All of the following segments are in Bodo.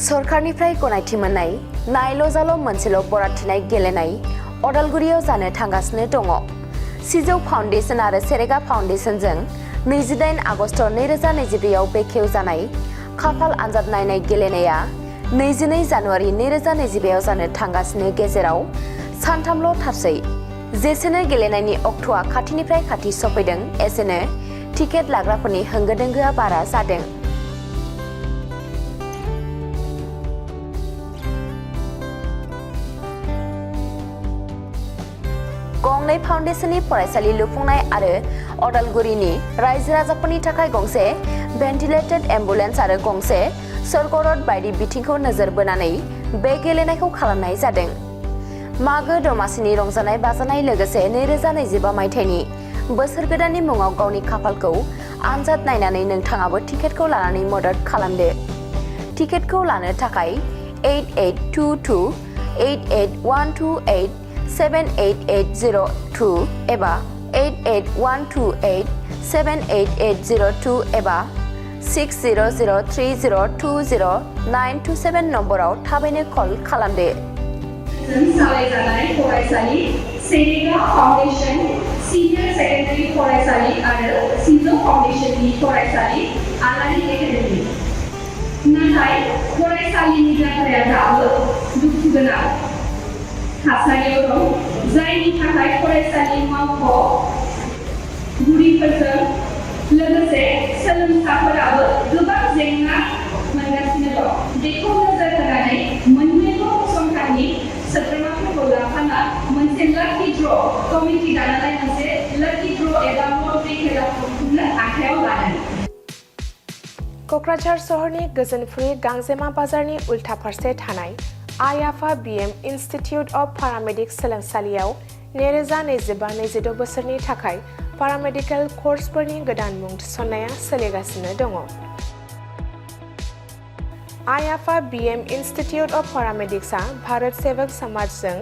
सरकारनिफ्राय गनायथि मोननाय नायल' जाल' मोनसेल' बरायथिनाय गेलेनाय अदालगुरियाव जानो थांगासिनो दङ। सिजौ फाउन्डेसन आरो सेरेगा फाउन्डेसनजों 28 आगस्ट 2024 आव बेखेवजानाय खाफाल आनजाद नायनाय गेलेनाया 22 जानुवारि 2025 आव जानो थांगासिनो गेजेराव सानथामल' थासै। जेसेनो गेलेनायनि अक्ट'आ खाथिनिफ्राय खाथि सफैदों एसेनो टिकेट लाग्राफोरनि होंगो दोंगोआ बारा जादों। गंनै फाउन्डेसननि फरायसालि लुफुंनाय आरो अदालगुरिनि रायजो राजाफोरनि थाखाय गंसे भेन्टिलेटेड एम्बुलेन्स आरो गंसे सर्गरथ बायदि बिथिंखौ नोजोर बोनानै बे गेलेनायखौ खालामनाय जादों। मागो दमासिनि रंजानाय बाजानाय लोगोसे 2025 मायथाइनि बोसोर गोदाननि मुङाव गावनि खाफालखौ आनजाद नायनानै नोंथाङाबो टिकेटखौ लानानै मदद खालामदो। टिकेटखौ लानो थाखाय 8822 88128 78802 एबा 88128 78802 एबा 6003020927 नम्बराव थाबैनो कल खालामदो। सालायजानाय फरायसालि सेरेगा फाउन्डेसन सिनियर सेकेन्डारि फरायसालि आरो सिजौ फाउन्डेसननि फरायसालि आलारि एकाडेमि। नाथाय फरायसालिनि बाथ्राया दाबो दुखुगोनां थासारियाव दं, जायनि थाखाय फरायसालि मावख'गिरिफोरजों लोगोसे सोलोंसाफोराबो गोबां जेंना मोनगासिनो दं। बेखौ नोजोर होनानै मोननैबो फसंथाननि सोद्रोमाफोरखौ लाफाना मोनसे लाकी ड्र कमिटि दानानै मोनसे लाकी ड्र एबा लटारि खेला खुंफुंनो आखायाव लादों। क'क्राझार सहरनि गोजोनफुरि गांजेमा बाजारनि उल्था फारसे थानाय आइ-आफा BM इनस्टिट्युट अफ पारामेडिक्स सोलोंसालियाव 2025-26 बोसोरनि थाखाय पारामेडिकेल कर्सफोरनि गोदान मुं थिसननाया सोलिगासिनो दङ। आइ-आफा BM इनस्टिट्युट अफ पारामेडिक्सआ भारत सेवक समाजजों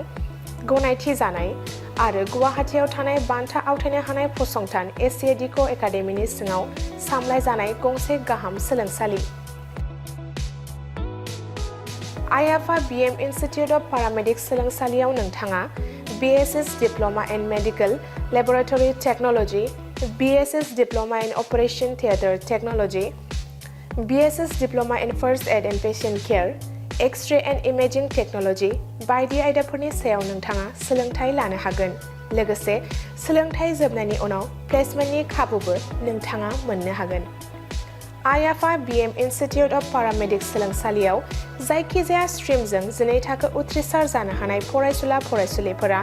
गनायथि जानाय आरो गुवाहाटीआव थानाय बान्था आवथायनो हानाय फसंथान एसियाडिक' एकाडेमिनि सिङाव सामलायजानाय गंसे गाहाम सोलोंसालि। आइ-आफा BM इनस्टिट्युट अफ पारामेडिक्स सोलोंसालियाव नोंथाङा BSS diploma in medical laboratory technology, BSS diploma in operation theatre technology, BSS diploma in first aid and patient care, x-ray and imaging technology बायदि आयदाफोरनि सायाव नोंथाङा सोलोंथाय लानो हागोन। लोगोसे सोलोंथाय जोबनायनि उनाव प्लेसमेन्टनि खाबुबो नोंथाङा मोननो हागोन। आइ-आफा BM इनस्टिट्युट अफ पारामेडिक्स सोलोंसालियाव जायखिजाया स्ट्रिमजों 12 थाखो उथ्रिसार जानो हानाय फरायसुला-फरायसुलिफोरा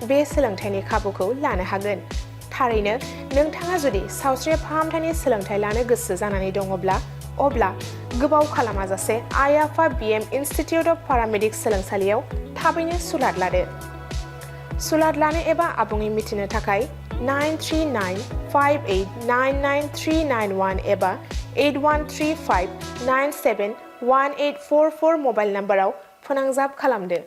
बे सोलोंथायनि खाबुखौ लानो हागोन। थारैनो नोंथाङा जुदि सावस्रि फाहामथायनि सोलोंथाय लानो गोसो जानानै दङब्ला अब्ला गोबाव खालामाजासे आइ-आफा BM इनस्टिट्युट अफ पारामेडिक्स सोलोंसालियाव थाबैनो सुलाद लादो। सुलाद लानो एबा आबुङै मिथिनो थाखाय 9395899391 एबा 8135971844 मबाइल नाम्बाराव फोनांजाब खालामदो।